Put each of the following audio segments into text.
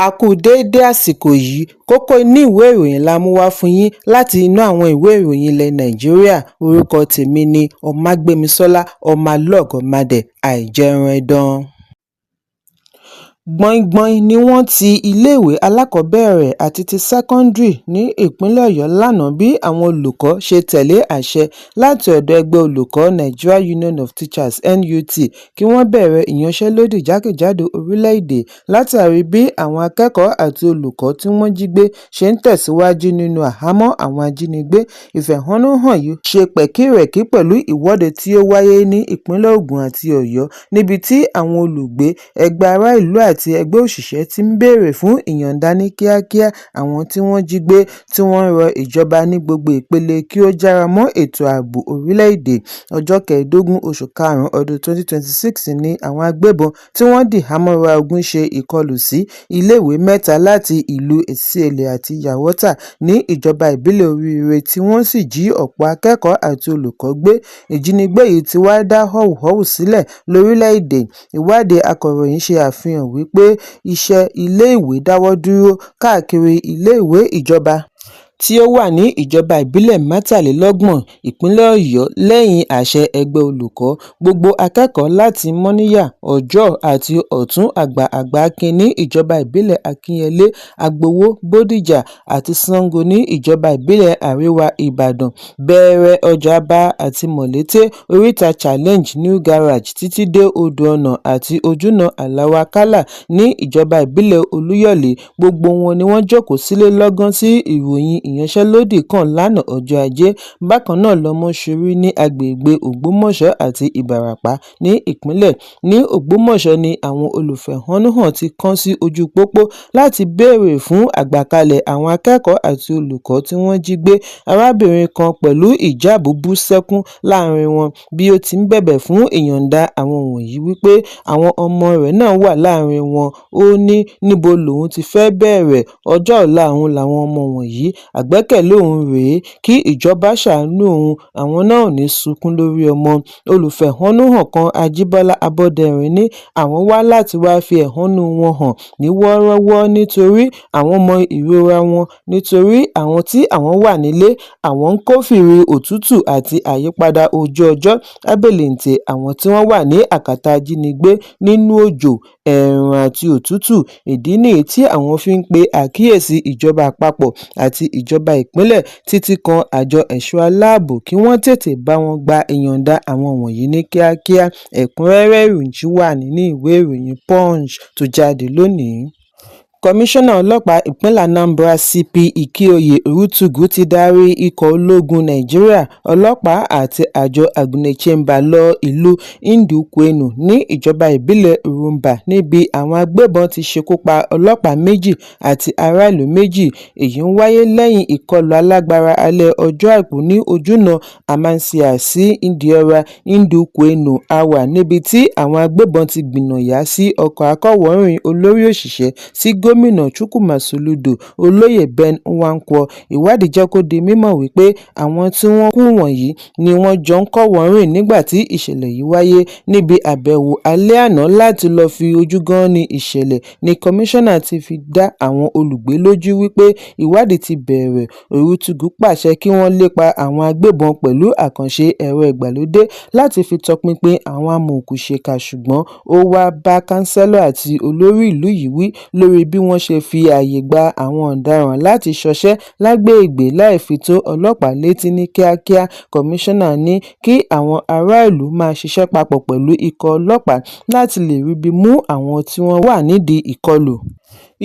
A kú déédé àsìkò yìí. Kókó inú ìwé ìròyìn la mú wá fún yín láti inú àwọn ìwé ìròyìn ilẹ̀ Nàìjíríà. Orúkọ tèmi ni Ọmágbémisọ́lá ọmọlọ́gọ̀mádẹ àìjẹun ẹ̀dán. Gbọ̀nìn-gbọ̀nìn ni wọ́n ti iléèwé alákọ̀ọ́bẹ̀rẹ̀ àti ti sẹ́kóńdírì ní ìpínlẹ̀ Ọ̀yọ́ lánàá bí àwọn olùkọ́ ṣe tẹ̀lé àṣẹ láti ọ̀dọ̀ ẹgbẹ́ olùkọ́ Nigeria Union of Teachers (NUT) kí wọ́n bẹ̀rẹ̀ ìyanṣẹ́lódì jákèjádò orílẹ̀-èdè látàrí bí àwọn akẹ́kọ̀ọ́ àti olùkọ́ tí wọ́n jí gbé ṣe ń tẹ̀síwájú nínú àhámọ́ àwọn ajínigbé. Ìfẹ̀hónúhàn yìí ṣe pẹ̀kín-rẹ̀kí pẹ̀lú ìwọ́de tí ó wáyé ní ìpínlẹ̀ Ògùn àti Ọ̀yọ́ níbi tí àwọn olùgbé, ẹgbẹ́ ará ìlú àti ẹgbẹ́ òṣìṣẹ́ ti ń béèrè fún ìyọ̀ǹda ní kíákíá àwọn tí wọ́n jí gbé, tí wọ́n ń rọ ìjọba ní gbogbo ìpele kí ó jára mọ́ ètò ààbò orílẹ̀-èdè. Ọjọ́ kẹẹ̀ẹ́dógún oṣù karùn-ún ọdún 2026 ni àwọn agbébọn tí wọ́n dìhámọ́ra ogun ṣe ìkọlù sí iléèwé mẹ́ta láti ìlú Ẹsìẹ̀lẹ̀ àti Yàwọ́tà ní ìjọba ìbílẹ̀ Oríire tí wọ́n sì jí ọ̀pọ̀ akẹ́kọ̀ọ́ àti olùkọ́ gbé. Ìjínigbé yìí ti wá dá họ́wùhọ́wù sílẹ̀ lórílẹ̀-èdè. Ìwádìí akọ̀ròyìn ṣe àfihàn wípé iṣẹ́ iléèwé dáwọ́ dúró káàkiri iléèwé ìjọba tí ó wà ní ìjọba ìbílẹ̀ mẹ́tàlélọ́gbọ̀n ìpínlẹ̀ Ọ̀yọ́ lẹ́yìn àṣẹ ẹgbẹ́ olùkọ́. Gbogbo akẹ́kọ̀ọ́ láti Mọ́níyà, Ọjọ́ọ̀ àti Ọ̀tún Àgbà-Àgbà-Akin ní ìjọba ìbílẹ̀ Akinyele, Agbowó, Bódìjà àti Sango ní ìjọba ìbílẹ̀ Àríwá Ìbàdàn, Bẹ̀rẹ̀, Ọjà'ba àti Mọ̀lété, Oríta Challenge New Garage títí dé Odò Ọ̀nà àti Ojúnà Aláò Àkàlà ní ìjọba ìbílẹ̀ Olúyọ̀lé, gbogbo wọn ni wọ́n jókòó sílé lọ́gán tí ìròyìn ìyanṣẹ́lódì kàn lánàá ọjọ́ Ajé. Bákan náà lọmọ ṣorí ní agbègbè Ògbómọ̀ṣọ́ àti Ìbàràpá ní ìpínlẹ̀. Ní Ògbómọ̀ṣọ́ ni àwọn olùfẹ̀hónúhàn ti kàn sí ojú pópó láti béèrè fún àgbàkalẹ̀ àwọn akẹ́kọ̀ọ́ àti olùkọ́ tí wọ́n jí gbé. Arábìnrin kan pẹ̀lú ìjáàbù bú sẹ́kún láàrin wọn bí ó ti ń bẹ̀bẹ̀ fún ìyọ̀ǹda àwọn wọ̀nyí wípé àwọn ọmọ rẹ̀ náà wà láàrin wọn. Ó ní níbo lòun ti fẹ́ bẹ̀rẹ̀, ọjọ́ ọ̀la òun làwọn ọmọ wọ̀nyí, àgbẹ́kẹ̀lé òun rèé, kí ìjọba ṣàánú òun, àwọn náà ò ní sunkún lórí ọmọ. Olùfẹ̀hónúhàn kan Ajíbọ́lá Abọ́dẹrìn ní àwọn wá láti wáá fi ẹ̀hónú wọn hàn ní wọ́ọ́rọ́wọ́ nítorí àwọn mọ ìrora wọn nítorí àwọn tí àwọn wà nílé àwọn ń kófìrí òtútù àti àyípadà ojú ọjọ́ ábèlè-ń-tè àwọn tí wọ́n wà ní akátá ajínigbé nínú òjò, ẹ̀ẹ̀rùn àti òtútù. Ìdí nìyí tí àwọn fi ń pe àkíyèsí ìjọba àpapọ̀ àti ìjọba ìpínlẹ̀ títí kan àjọ ẹ̀ṣọ́ aláàbò kí wọ́n tètè bá wọn gba ìyọ̀ǹda àwọn wọ̀nyí ní kíákíá. Ẹ̀kúnrẹ́rẹ́ ìròyìn wà nínú ìwé ìròyìn Punch tó jáde lónìí. Kọmíṣánná ọlọ́pàá ìpínlẹ̀ Anambra CP Ikeoye Orutugu ti darí ikọ̀ ológun Nàìjíríà, ọlọ́pàá àti àjọ Agụnaechemba lọ ìlú Ndiukwuenu ní ìjọba ìbílẹ̀ Orumba níbi àwọn agbébọn ti ṣekú pa ọlọ́pàá méjì àti aráàlú méjì. Èyí ń wáyé lẹ́yìn ìkọlù alágbára alẹ́ ọjọ́ Àìkú ní ojúnà Amasia sí Ndiora, Ndiukwuenu Awa níbi tí àwọn agbébọn ti gbìnàyà sí ọkọ̀ akọ̀wọ̀ọ́rìn olórí òṣìṣẹ́ sí gómìnà Chukwuma Soludo, Olóyè Ben Nwankwo. Ìwádìí jẹ́ kó di mímọ̀ wípé àwọn tí wọ́n kú wọ̀nyí ni wọ́n jọ ń kọ́wọ̀ọ́-rìn nígbà tí ìṣẹ̀lẹ̀ yìí wáyé. Níbi àbẹ̀wò alẹ́ àná láti lọ́ọ́ fi ojú gán-an ìṣẹ̀lẹ̀ ní kọmíṣánná ti fi dá àwọn olùgbé lójú wípé ìwádìí ti bẹ̀rẹ̀. Orutugu pàṣẹ kí wọ́n lépa àwọn agbébọn pẹ̀lú àkànṣe ẹ̀rọ ìgbàlódé láti fi tọpinpin àwọn amọ̀òkùnsíkà, ṣùgbọ́n ó wáá bá káńsẹ́lọ̀ àti olórí ìlú yìí wí lórí bí wọ́n ṣe fi ààyè gba àwọn ọ̀daràn láti ṣọṣẹ́ lágbègbè láì fi tó ọlọ́pàá létí ní kíákíá. Kọmíṣánná ní kí àwọn aráàlú máa ṣiṣẹ́ papọ̀ pẹ̀lú ikọ̀ ọlọ́pàá láti lè ríbi mú àwọn tí wọ́n wà nídìí ìkọlù.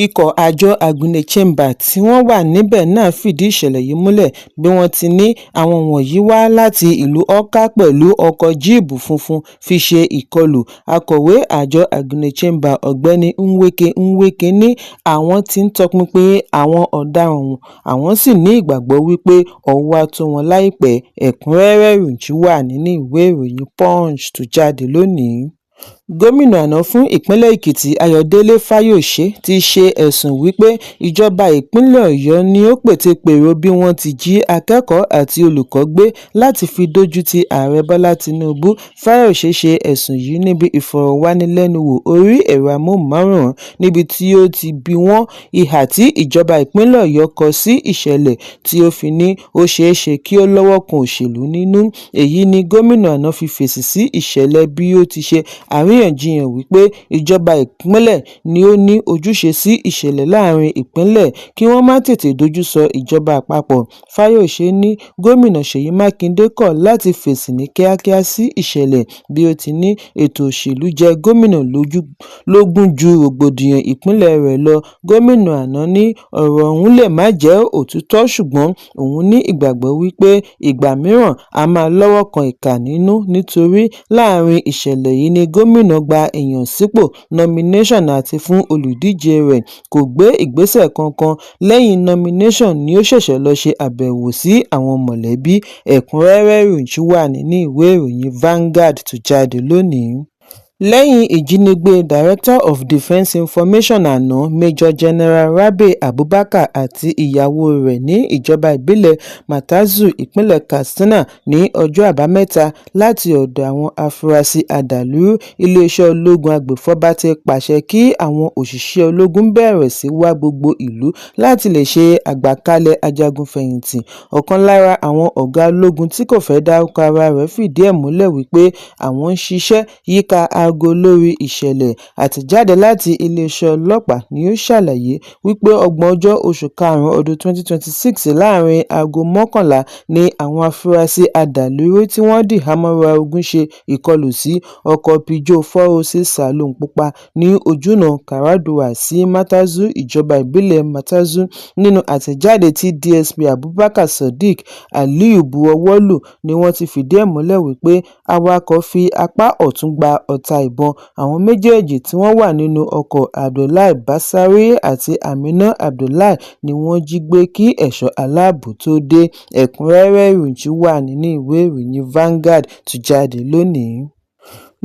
Ikọ̀ àjọ Agụnaechemba tí wọ́n wà níbẹ̀ náà fìdí ìṣẹ̀lẹ̀ yìí múlẹ̀ bí wọ́n ti ní àwọn wọ̀nyí wá láti ìlú Awka pẹ̀lú ọkọ̀ jíìpù funfun fi ṣe ìkọlù. Akọ̀wé àjọ Agụnaechemba Ọ̀gbẹ́ni Nweke Nweke ní àwọn tí ń tọpinpin àwọn ọ̀daràn, àwọn sì ní ìgbàgbọ́ wípé ọwọ́ á tó wọn láìpẹ́. Ẹ̀kúnrẹ́rẹ́ ìròyìn wà nínú ìwé ìròyìn Punch tó jáde lónìí. Gómìnà àná fún ìpínlẹ̀ Èkìtì Ayọ̀dẹ̀lẹ̀ Fáyọsé ti ṣe ẹ̀sùn wí pé ìjọba ìpínlẹ̀ Ọ̀yọ́ ni ó pète-pèrò bí wọ́n ti jí akẹ́kọ̀ọ́ àti olùkọ́ gbé láti fi dójú ti Ààrẹ Bọ́lá Tínúbù. Fáyọsé ṣe ẹ̀sùn yìí níbi ìfọ̀rọ̀wánilẹ́nuwò orí ẹ̀rọ amóhùnmáwòrán níbi tí ó ti bi wọ́n ìhà tí ìjọba ìpínlẹ̀ Ọ̀yọ́ kọ sí ìṣẹ̀lẹ̀ tí ó fi ní ó ṣeé ṣe kí ó lọ́wọ́ kan òṣèlú nínú. Èyí ni gómìnà àná fi fèsì sí ìṣẹ̀lẹ̀ bí ó ti ṣe àríyànjiyàn wí pé ìjọba ìpínlẹ̀ ni ó ní ojúṣe sí ìṣẹ̀lẹ̀ láàrin ìpínlẹ̀ kí wọ́n má tètè dojú sọ ìjọba àpapọ̀. Fáyọsé ní gómìnà Ṣèyí Mákindè kọ̀ láti fèsì ní kíákíá sí ìṣẹ̀lẹ̀ bí ó ti ní ètò òṣèlú jẹ gómìnà lógún ju rògbòdìyàn ìpínlẹ̀ rẹ̀ lọ. Gómìnà àná ní ọ̀rọ̀ ọ̀hún lè má jẹ́ òtítọ́, ṣùgbọ́n òun ní ìgbàgbọ́ wí pé ìgbà mìíràn a máa lọ́wọ́ kan ìkà nínú, nítorí láàrin ìṣẹ̀lẹ̀ yìí ni gómìnà gba ìyànsípò nomination àti fún olùdíje rẹ̀ kò gbé ìgbésẹ̀ kankan lẹ́yìn nomination ni ó ṣẹ̀ṣẹ̀ lọ́ọ́ ṣe àbẹ̀wò sí àwọn mọ̀lẹ́bí. Ẹ̀kúnrẹ́rẹ́ ìròyìn wà nínú ìwé ìròyìn Vanguard tó jáde lónìí. Lẹ́yìn ìjínigbé Director of Defence Information àná, Major General Rabe Abubakar àti ìyàwó rẹ̀ ní ìjọba ìbílẹ̀ Matazu, ìpínlẹ̀ Katsina ní ọjọ́ Àbámẹ́ta láti ọ̀dọ̀ àwọn afurasí adàlúrú, iléeṣẹ́ ológun agbèfọ́ba ti pàṣẹ kí àwọn òṣìṣẹ́ ológun bẹ̀rẹ̀ sí wá gbogbo ìlú láti lè ṣe àgbàkalẹ̀ ajagun-fẹ̀yìntì. Ọ̀kan lára àwọn ọ̀gá ológun tí kò fẹ́ dárúkọ ara rẹ̀ fìdí ẹ̀ múlẹ̀ wípé àwọn ń ṣiṣẹ́ yíká aago lórí ìṣẹ̀lẹ̀. Àtẹ̀jáde láti iléeṣẹ́ ọlọ́pàá ni ó ṣàlàyé wípé ògbóǹjọ́ oṣù karùn-ún ọdún 2026 láàrin aago 11 ní àwọn afurasí adàlúrú tí wọ́n dìhámọ́ra ogun ṣe ìkọlù sí ọkọ̀ Peugeot 406 saloon pupa ní ojúnà Karaduwa sí Matazu, ìjọba ìbílẹ̀ Matazu. Nínú àtẹ̀jáde tí DSP Abubakar Sadiq Aliyu buwọ́ lù ni wọ́n ti fìdí ẹ̀ múlẹ̀ wípé awakọ̀ fi apá ọ̀tún gba ọta ìbọn. Àwọn méjèèjì tí wọ́n wà nínú ọkọ̀, Abdullahi Batsari àti Amina Abdullahi, ni wọ́n jí gbé kí ẹ̀ṣọ́ aláàbò tóó dé. Ẹ̀kúnrẹ́rẹ́ ìròyìn wà nínú ìwé ìròyìn Vanguard tó jáde lónìí.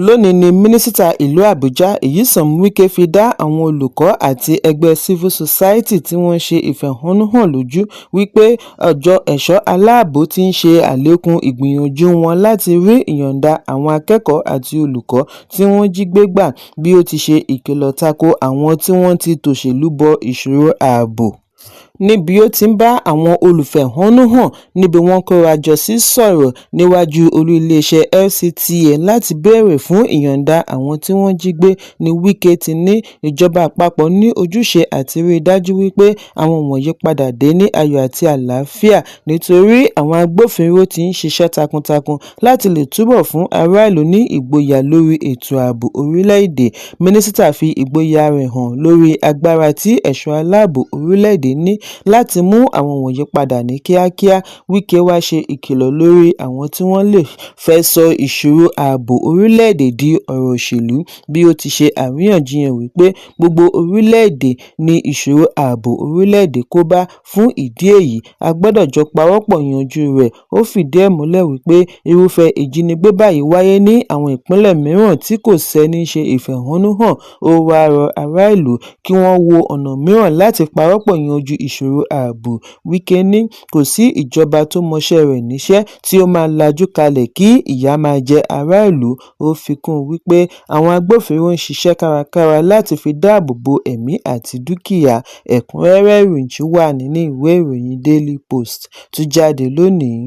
Lónìí ní Mínísítà ìlú Àbújá Nyesom Wike fi dá àwọn olùkọ́ àti ẹgbẹ́ civil society tí wọ́n ń ṣe ìfẹ̀hónúhàn lójú wí pé àjọ ẹ̀ṣọ́ aláàbò ti ń ṣe àlékún ìgbìyànjú wọn láti rí ìyọ̀ǹda àwọn akẹ́kọ̀ọ́ àti olùkọ́ tí wọ́n jí gbé gbà, bí ó ti ṣe ìkìlọ̀ tako àwọn tí wọ́n ti tòṣèlú bọ ìṣòro ààbò. Níbi ó ti ń bá àwọn olùfẹ̀hónúhàn níbi wọ́n kóra jọ sí sọ̀rọ̀ níwájú olú iléeṣẹ́ FCTA láti béèrè fún ìyọ̀ǹda àwọn tí wọ́n jí gbé ní Wike ti ní ìjọba àpapọ̀ ní ojúṣe àti rí i dájú wípé àwọn wọ̀nyí padà dé ní ayọ̀ àti àlàáfíà, nítorí àwọn agbófinró ti ń ṣiṣẹ́ takuntakun láti lè túbọ̀ fún aráàlú ní ìgboyà lórí ètò ààbò orílẹ̀-èdè. Mínísítà fi ìgboyà rẹ̀ hàn lórí agbára tí ẹ̀ṣọ́ aláàbò orílẹ̀-èdè ní láti mú àwọn wọ̀nyí padà ní kíákíá. Wike wá ṣe ìkìlọ̀ lórí àwọn tí wọ́n lè fẹ́ sọ ìṣòro ààbò orílẹ̀-èdè di ọ̀rọ̀ òṣèlú, bí ó ti ṣe àríyànjiyàn wípé gbogbo orílẹ̀-èdè ní ìṣòro ààbò orílẹ̀-èdè kò bá, fún ìdí èyí a gbọ́dọ̀ jọ pawọ́pọ̀ yanjú rẹ̀. Ó fìdí ẹ̀ múlẹ̀ wípé irúfẹ́ ìjínigbé báyìí wáyé ní àwọn ìpínlẹ̀ mìíràn tí kò sẹ́ni ṣe ìfẹ̀hónúhàn. Ó wáá rọ aráàlú kí wọ́n wọ ọ̀nà mìíràn láti pawọ́pọ̀ yanjú ìṣòro ààbò. Wike ní kò sí ìjọba tó mọṣẹ́ rẹ̀ níṣẹ́ tí ó máa lajú kalẹ̀ kí ìyà máa jẹ aráàlú. Ó fi kún un wípé àwọn agbófinró ń ṣiṣẹ́ kárakára láti fi dáàbò bo ẹ̀mí àti dúkìá. Ẹ̀kúnrẹ́rẹ́ ìròyìn wà nínú ìwé ìròyìn Daily Post tó jáde lónìí.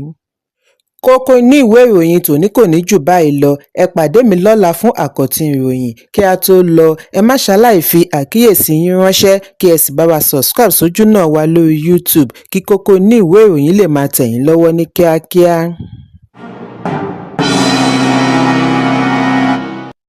Kókó inú ìwé ìròyìn tòní kò ní jù báyìí lọ. Ẹ pàdé mi lọ́la fún àkọ́tún ìròyìn. Kí a tó lọ, ẹ má ṣaláì fi àkíyèsí yín ránṣẹ́ kí ẹ sì bá wa subscribe sójúnà wa lórí YouTube kí kókó inú ìwé ìròyìn lè máa tẹ̀ yín lọ́wọ́ ní kíákíá.